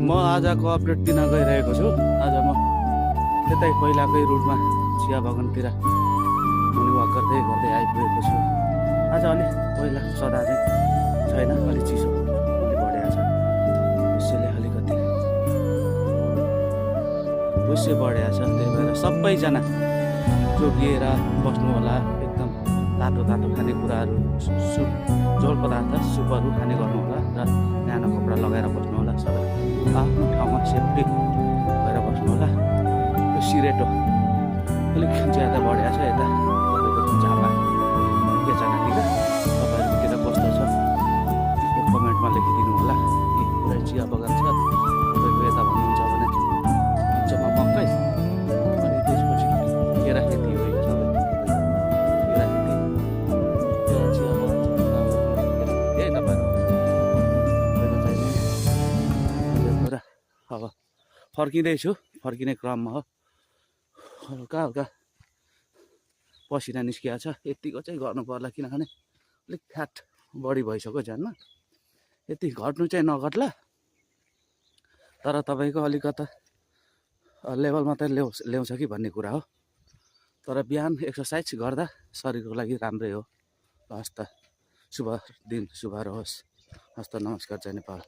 म आजको अपडेट दिन गइरहेको छु। आज म त्यतै पहिलाकै रुटमा चिया बगानतिर मर्निङ वाक गर्दै गर्दै आइपुगेको छु। आज अलिक पहिला सदा चाहिँ छैन, अलिक चिसो अलि बढेको छ। उसैले अलिकति उसै बढेको छ, त्यही भएर सबैजना जोगिएर बस्नु होला। एकदम तातो तातो खानेकुराहरू, झोल पदार्थ, सुपहरू खाने गर्नु होला र न्यानो कपडा लगाएर बस्नु होला। सबै आफ्नो ठाउँमा सेफ्टी भएर बस्नु होला। यो सिरेटो अलिक ज्यादा बढेको छ यता तपाईँको झापा केचानातिर, तपाईँहरूतिर कस्तो छ यो कमेन्टमा लेखिदिनु होला। कि पुरै चिया बगान छ तपाईँको यता भन्नुहुन्छ भने बिचमा मकै अनि त्यसपछि केरा खेती हो यो सबै। केरा खेती चिया बगान यही तपाईँहरू कुरा। अब फर्किँदैछु, फर्किने क्रममा हो। हल्का हल्का पसिना निस्किएको छ, यतिको चाहिँ गर्नु पर्ला किनभने अलिक फ्याट बढी भइसक्यो ज्यानमा। यति घट्नु चाहिँ नघट्ला, तर तपाईँको अलिकता लेभलमा त ल्याउँछ कि भन्ने कुरा हो। तर बिहान एक्सर्साइज गर्दा शरीरको लागि राम्रै हो। हस्त शुभ दिन शुभ रहोस्। हस्त नमस्कार जय नेपाल।